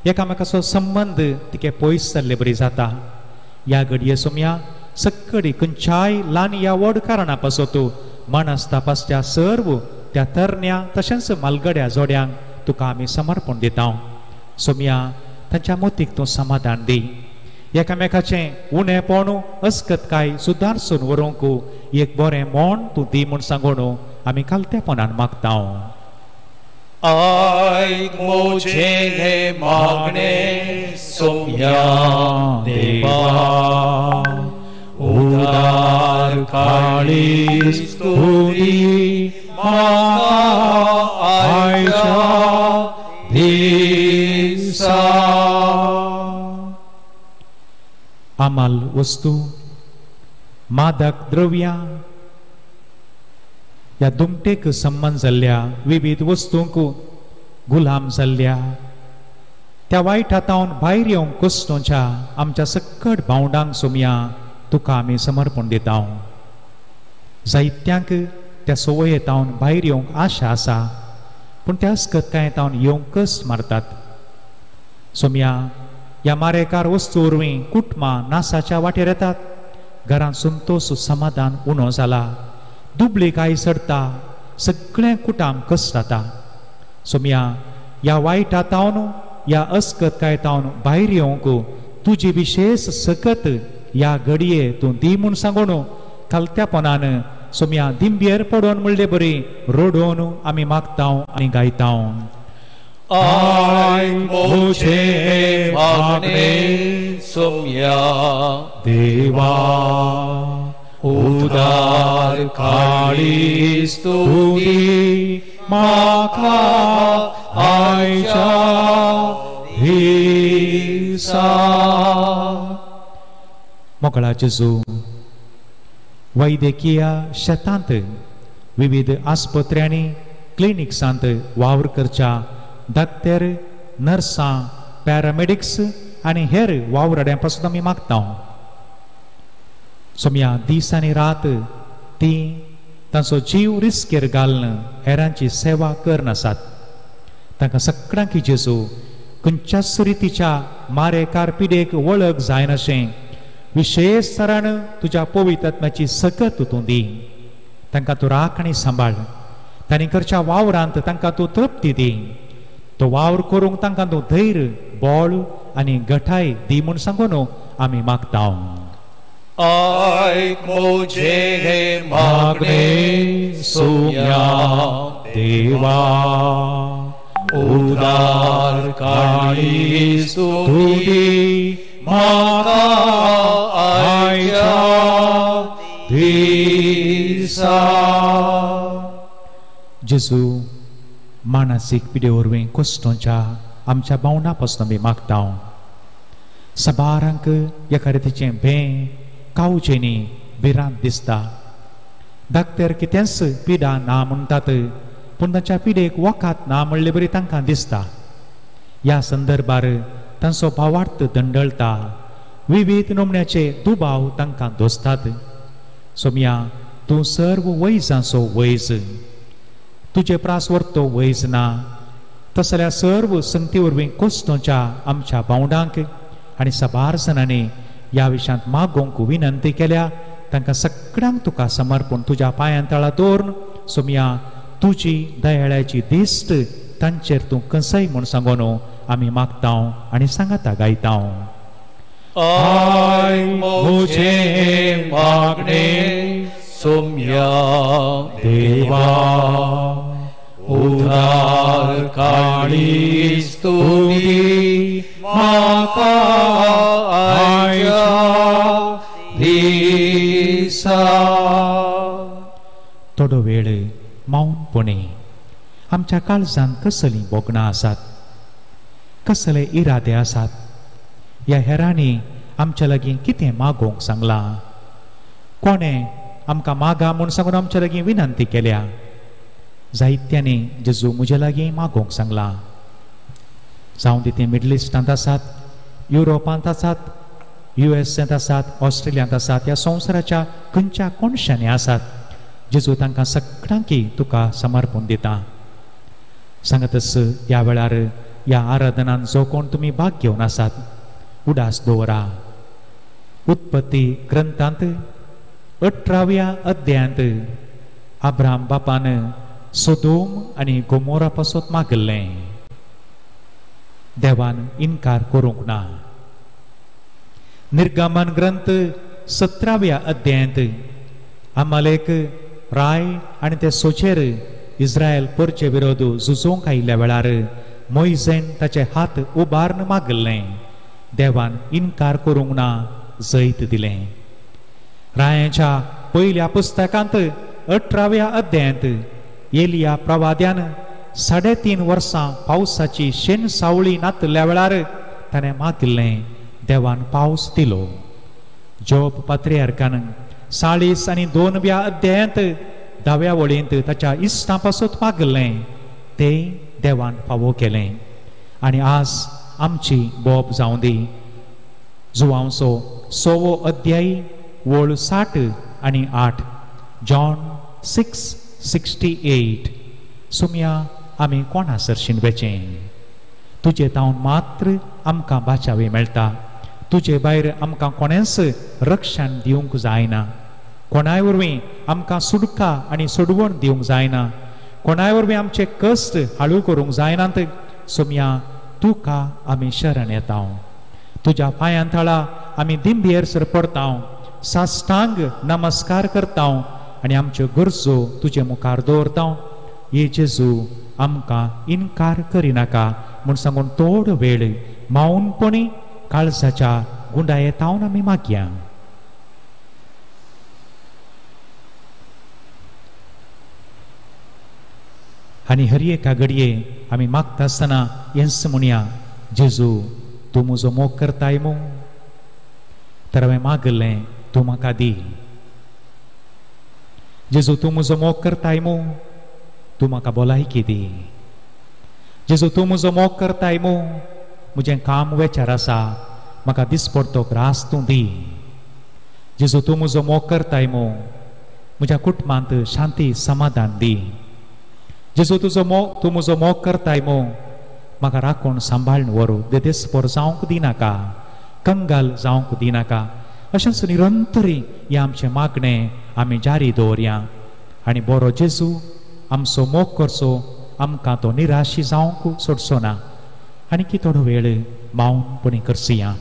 S5: एकामेकाचो संबंद तिके पयस जाल्ले बरी जाता. ह्या घडये सोम्या सक्कडी खंयच्याय ल्हान ह्या व्हड कारणा पासत मनस्ताप आसच्या सर्व त्या तरण्या तशेंच मालगड्या जोड्यांक तुका आमी समर्पण दिता. सोम्या, तांच्या मोतीक तूं समाधान दी. एकामेकाचें उणेपण अस्कतकाय सुदारसून व्हरूंक एक बरें मोण तूं दी म्हूण सांगून आमी खालतेपणान मागता.
S2: आयक म्हजें हें मागणें सोम्या देवा, उदार काळीज तुजी म्हाका आयच्या दिसा.
S5: आमाल वस्तू, मादक द्रव्यां ह्या दुमटेक संबंद जाल्ल्या विविध वस्तूंक गुलाम जाल्ल्या त्या वायट हातावन भायर येवंक कश्टोंच्या आमच्या सक्कट भावंडांक सोमया तुका आमी समर्पण दिता. जायत्यांक त्या संवयेतावन भायर येवंक आशा आसा, पूण त्या अस्कतकायेतावन येवंक कश्ट मारतात. सोमया ह्या मारेकार वस्तू वरवीं कुटुंबां नासाच्या वाटेर येतात, घरांत संतोश समाधान उणो जाला, दुबळी काय चडता, सगळें कुटाम कश्ट जाता. सोमया ह्या वायटा तावन ह्या अस्कतकायतावन भायर येवंक तुजी विशेश सकत ह्या घडये तूं दी म्हूण सांगून खालत्यापणान सोमया दिंबेर पडोन म्हणले बरी रडोवन आमी मागता आनी गायता.
S2: आयक म्हजें मागणें सोम्या देवा, उदार काळीज तुजी म्हाका आयच्या दिसा.
S5: मोकळा जेजू, वैद्यकीय शेतांत विविध आस्पत्र्यांनी क्लिनिक्सांत वावर करच्या दाक्तेर, नर्सां, पॅरामेडिक्स आनी हेर वावराड्यां पासून आमी मागता. सोमया दीस आनी रात ती तांचो जीव रिस्केर घालून हेरांची सेवा करनासात. तांकां सगळ्यांक जेजू खंयच्याच रितीच्या मारेकार पिडेक वळख जायनाशें विशेश तरान तुज्या पवित्र सकत तूं दी. तांकां तूं राख आनी सांबाळ. तांणी करच्या वावरांत तांकां तूं तृप्ती दी. तो वावर करूंक तांकां तूं धैर्य, बळ आनी गठाय दी म्हूण सांगून आमी मागता.
S2: आयक म्हजें हें मागणें सोम्या देवा, उदार काळीज तुजी म्हाका आयच्या दिसा.
S5: जेजू, मानसीक पिडे वरवीं कश्टोंच्या आमच्या भावना पासून आमी मागता. सबारांक एका रितीचें भें, कावचेनी भिरांत दिसता. डाक्टर कितेंच पिडा ना म्हणटात, पूण तांच्या पिडेक वखद ना म्हणले बरी तांकां दिसता. ह्या संदर्भार तांचो भावार्थ दंडळटा, विविध नमुन्याचे दुबाव तांकां दोसतात. सोमया तूं सर्व वैजांचो वैज, तुजे प्रास वरतो वैज ना. तसल्या सर्व संगती वरवीं कोस्तोंच्या आमच्या भावंडांक आनी साबार जणांनी ह्या विशयांत मागोवंक विनंती केल्या. तांकां सगळ्यांक तुका समर्पण तुज्या पांयां तळा दवरून सोमया तुजी दयाळ्याची दिश्ट तांचेर तूं कसय म्हूण सांगून आमी मागता आनी सांगाता गायता.
S2: आयक म्हजें मागणें सोम्या देवा, उदार काळीज तुजी म्हाका आयच्या दिसा.
S5: थोडो वेळ मौनपणे आमच्या काळजांत कसलीं भोगणां आसात, कसले इरादे आसात, ह्या हेरांनी आमच्या लागीं कितें मागोवंक सांगलां, कोणें आमकां मागा म्हूण सांगून आमच्या लागीं विनंती केल्या. जायत्यांनी जेजू म्हजे लागीं मागोवंक सांगलां. जावं ती ते मिडल इस्टांत आसात, युरोपांत आसात, युएसांत आसात, ऑस्ट्रेलियांत आसात, ह्या संवसाराच्या खंयच्या कोनशांनी आसात. जेजू तांकां सगळ्यांकी तुका समर्पण दिता. सांगतच ह्या वेळार ह्या आराधनान जो कोण तुमी भाग घेवन आसात उडास दवरा. उत्पत्ती ग्रंथांत 18व्या अध्यायांत अब्राहम बापान सोदोम आनी गोमोरा पासत मागल्लें. देवान इनकार करूंक ना. निर्गमन ग्रंथ 17व्या अध्यायांत अमालेक राय आनी ते सोचेर इस्रायल परचे विरोध झुजोवंक आयिल्ल्या वेळार मोयजेन ताचे हात उबारून मागलें. देवान इनकार करूंक ना, जैत दिलें. रायांच्या पयल्या पुस्तकांत 18व्या अध्यायांत एलिया प्रवाद्यान 3.5 वर्सां पावसाची शेण सावळी नातल्या वेळार ताणें मागिल्लें, देवान पावस दिलो. जोब पात्रियार्कान 42व्या अध्यायांत 10व्या वळींत ताच्या इश्टां पासत मागलें, तें देवान फावो केलें. आनी आज आमची बोब जावं दी. जुवांवचो 6वो अध्याय वळ 60 आनी 8, जॉन 6:68. सुम्या आमी कोणा सरशीन वेचें? तुजे तावन मात्र आमकां बाचावी मेळटा. तुजे भायर आमकां कोणेंच रक्षण दिवंक जायना. कोणाय वरवीं आमकां सुटका आनी सोडवण दिवंक जायना. कोणाय वरवीं आमचे कश्ट हाळू करूंक जायनात. सोम्या तुका आमी शरण येता. तुज्या पांयां थळा आमी दिंबेर सर पडता, साष्टांग नमस्कार करता आनी आमच्यो गरजो तुजे मुखार दवरता. ये जेजू आमकां इनकार करिनाका म्हूण सांगून थोडो वेळ मौनपणी काळजाच्या गुंडायेतावन आमी मागया. आनी हर एका घडये आमी मागता आसतना हेंच म्हणया, जेजू तूं म्हजो मोग करताय मू, तर हांवें मागलें तूं म्हाका दी. जेजू तूं म्हजो मोग करताय मू, तूं म्हाका भलायकी दी. जेजू तूं म्हजो मोग करताय मू, म्हजें काम वेचार आसा, म्हाका दिसपडतो ग्रास तूं दी. जेजू तूं म्हजो मोग करताय मू, म्हज्या कुटुंबांत शांती समाधान दी. जेजू तुजो मोग, तूं म्हजो मोग करताय मू, म्हाका राखून सांबाळून व्हरू, देदेसपोर जावंक दिनाका, कंगाल जावंक दिनाका. अशेंच निरंतरी हें आमचें मागणें आमी जारी दवरया. आनी बरो जेजू आमचो मोग करचो, आमकां तो निराशी जावंक सोडचो ना. आनी की थोडो वेळ मौनपणी करसया.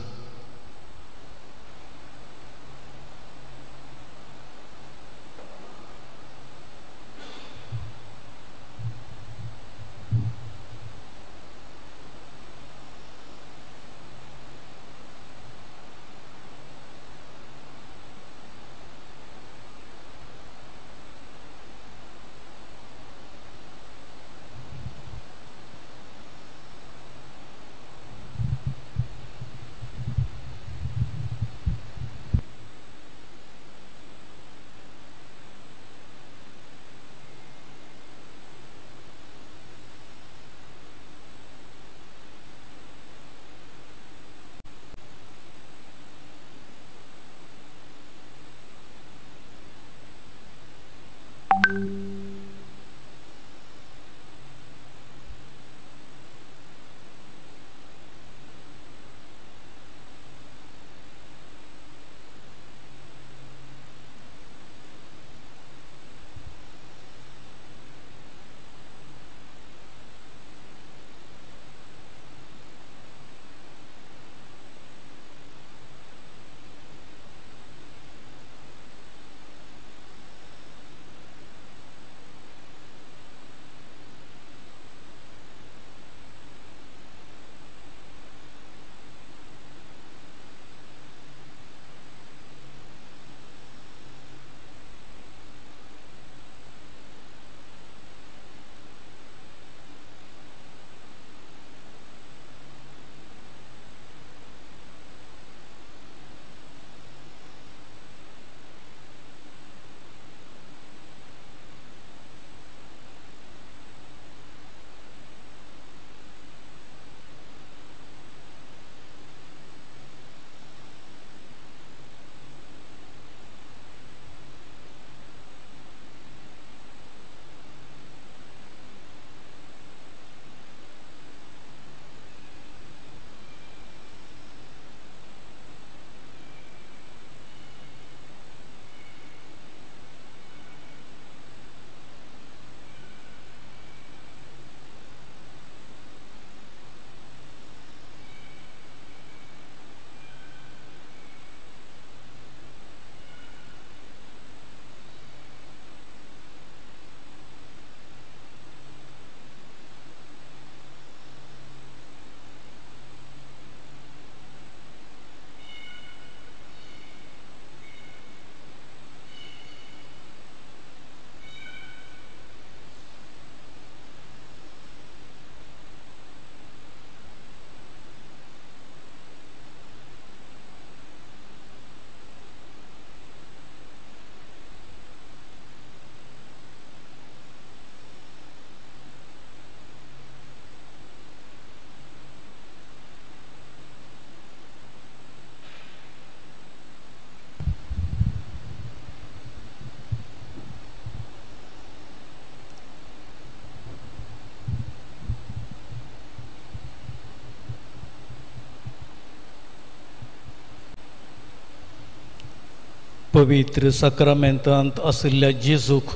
S2: पवित्र साक्रामेंतांत आशिल्ल्या जेजूक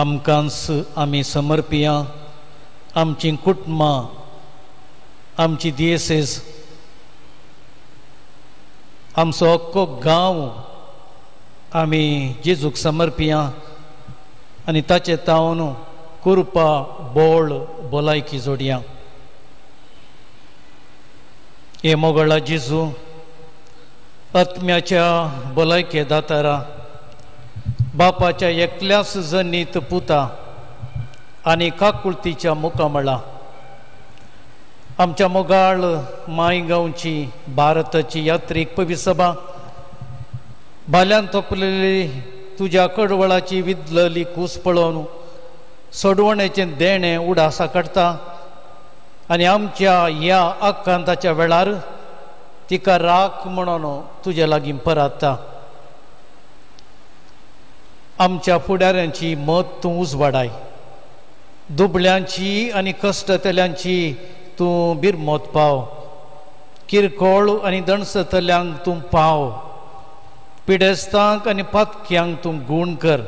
S2: आमकांच आमी समर्पिया. आमची कुटुंबां, आमची दियेसेस, आमचो अख्खो गांव आमी जेजूक समर्पिया आनी ताचे तावन कुरपा बोळ भलायकी जोडया. हे मोगळा जेजू, आत्म्याच्या भलायके दातारा, बापाच्या एकल्याच जनीत पुता आनी काकुळतीच्या मुखामळा आमच्या मोगाळ मायगांवची भारताची यात्रीक पविसभा भाल्यान तोपलेली तुज्या कडवळाची विदलली कूस पळोवन सोडवण्याचें देणें उडासा काडटा आनी आमच्या ह्या आकांताच्या वेळार तिका राख म्हणून तुजे लागीं पराता. आमच्या फुडाऱ्यांची मत तूं उजवाडाय, दुबळ्यांची आनी कश्टतल्यांची तूं बिरमत पाव, किरकोळ आनी दणसतल्यांक तूं पाव, पिडेस्तांक आनी पातक्यांक तूं गूण कर,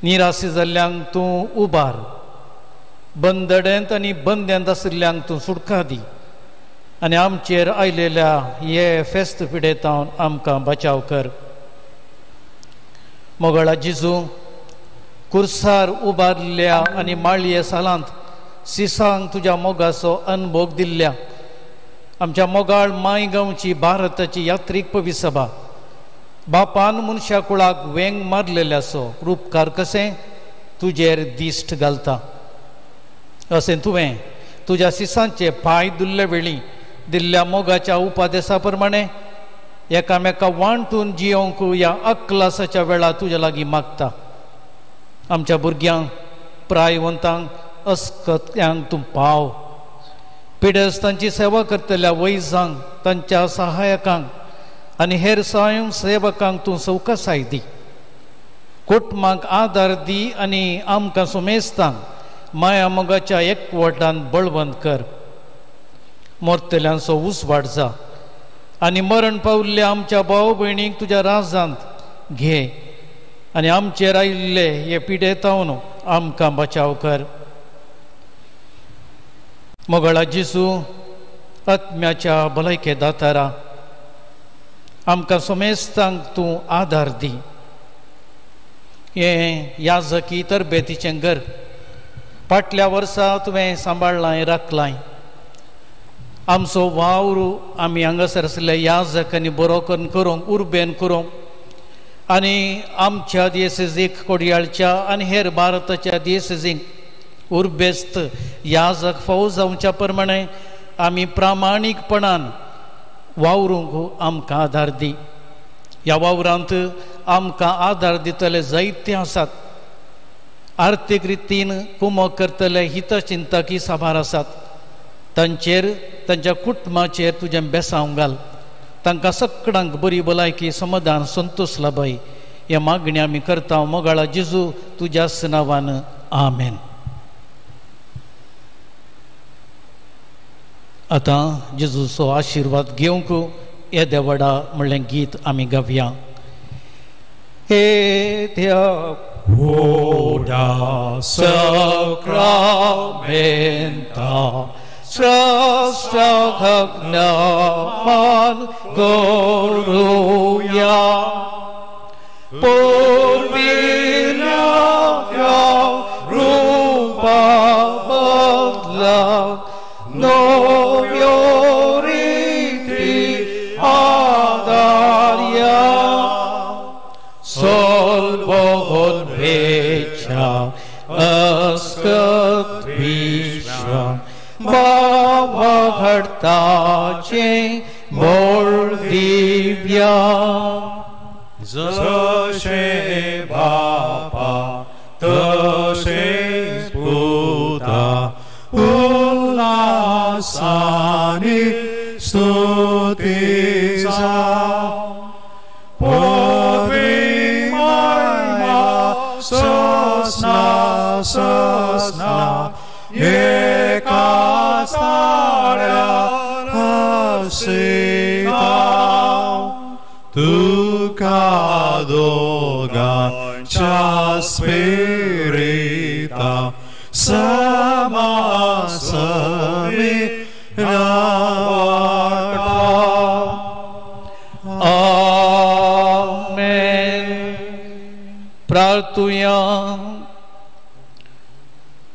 S2: निराशी जाल्ल्यांक तूं उबार, बंदडेंत आनी बंद्यांत आशिल्ल्यांक तूं सुटका दी आनी आमचेर आयलेल्या हे फेस्त पिडेतावन आमकां बचाव कर. मोगळा जेजू, कुर्सार उबारल्या आनी माळये सालांत सिसांक तुज्या मोगाचो अनभोग दिल्ल्या आमच्या मोगाळ मायगांवची भारताची यात्रीक पविसभा बापान मनशा कुळाक वेंग मारलेल्याचो रुपकार कशें तुजेर दिश्ट घालता. अशें तुवें तुज्या सिसांचे पांय दुल्ले वेळी दिल्ल्या मोगाच्या उपादेसा प्रमाणे एकामेका वांटून जियोंक ह्या अकलासाच्या वेळा तुज्या लागीं मागता. आमच्या भुरग्यांक, प्रायवंतांक, अस्कत्यांक तूं पाव, पिडेस्तांची सेवा करतल्या वैजांक, तांच्या सहायकांक आनी हेर स्वयंसेवकांक तूं सवकासाय दी, कुटुंबांक आदार दी आनी आमकां सुमेस्तांक माया मोगाच्या एकवटान बळवंत कर. मरतल्यांचो उजवाड जा आनी मरण पावल्ल्या आमच्या भाव भयणीक तुज्या राजांत घे आनी आमचेर आयिल्ले हे पिडेतावन आमकां बचाव कर. मोगळा जेजू, आत्म्याच्या भलायके दातारा, आमकां समेस्तांक तूं आदार दी. हें याजकी तरबेतीचें घर फाटल्या वर्सा तुवें सांबाळ्ळां, राखलां. आमचो वावर आमी हांगासर आशिल्ल्या याजकांनी बरो करून करूंक, उर्बेन करूंक आनी आमच्या दियेसेजीक कोडयाळच्या आनी हेर भारताच्या दियेसेजींक उर्बेस्त याजक फावो जावच्या प्रमाणे आमी प्रामाणीकपणान वावरूंक आमकां आदार दी. ह्या वावरांत आमकां आदार दितले जायते आसात, आर्थीक रितीन कुमक करतले हितचिंतकी साबार आसात. तांचेर, तांच्या कुटुंबाचेर तुजें बेसांव घाल, तांकां सगळ्यांक बरी भलायकी, समाधान, संतोश लाबाय. हे मागणी आमी करता मोगाळा जेजू तुज्याच नांवान, आमेन. आतां जेजूचो आशिर्वाद घेवंक येदे व्हडा म्हणलें गीत आमी गावया. हे देवा
S6: व्हडा साक्रामेंता स्रश्टाक नमन करुया, पुर्विल्ल्या रुपा बदला नव्यो रिती आदार्या, सोल्वोन वेच्या अस्कत विश्व बाबा घडताचे मोळ दिव्या.
S7: जशें बापा तशें पुता उल्हासानी स्तुती जावं, पदवी महिमा ससना ससना एका साऱ्या हसिता तुका दोगांच्या स्पिरिता समासमी नावाटा.
S2: आमेन. प्रार्थुया.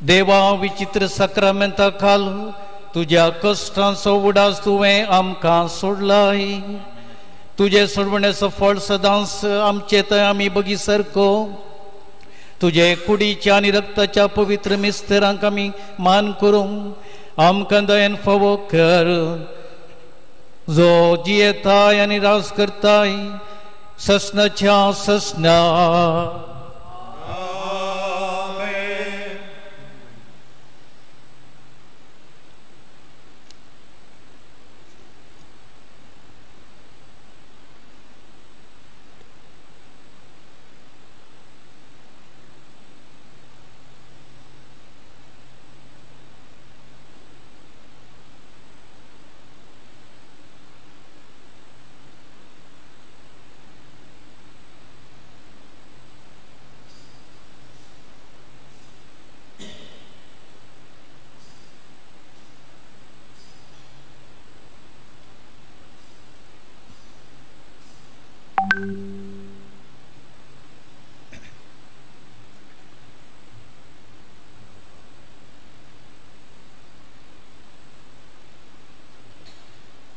S2: देवा विचित्र साक्रामेंता खाल तुज्या कश्टांचो उडास तुवें आमकां सोडलाय. तुजे सोडवण्याचो फळ सदांच आमचे थंय आमी बगी सारको तुजे कुडीच्या आनी रक्ताच्या पवित्र मिस्तरांक आमी मान करूंक आमकां दयेन फावो कर. जो जियेताय आनी राज करताय ससनाच्या ससना.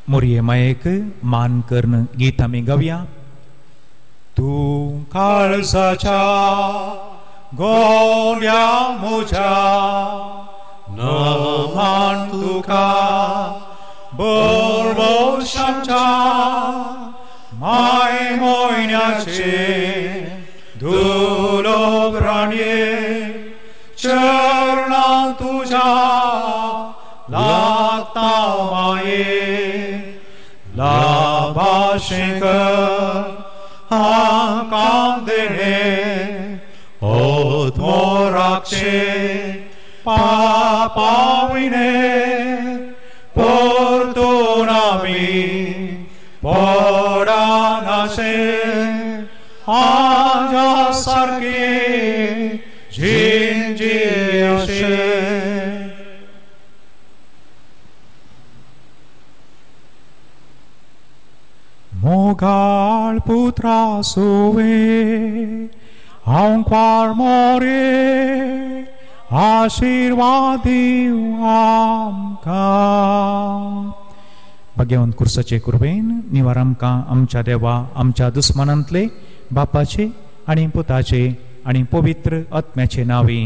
S5: मोरये मायेक मान करून गीत आमी गावया.
S7: तूं काळजाच्या गोंड्या म्हज्या नमान तुका बोरबोशाच्या माय मोयन्याचे दुलोब्राणये चरणां तुज्या लागता माये लाभाशें आमकां देणें ओतमोराक्षे पापाविणे परतून आमी पडनाशे आजा सारके झिंजियशे.
S5: मोगाळ पुत्रा सुवे हांव मोरे आशिर्वाद दिव आमकां. भाग्यवंत कुर्साचे कुर्बेन निवार आमकां आमच्या देवा आमच्या दुस्मानांतले बापाचे आनी पुताचे आनी पवित्र आत्म्याचे नांवी.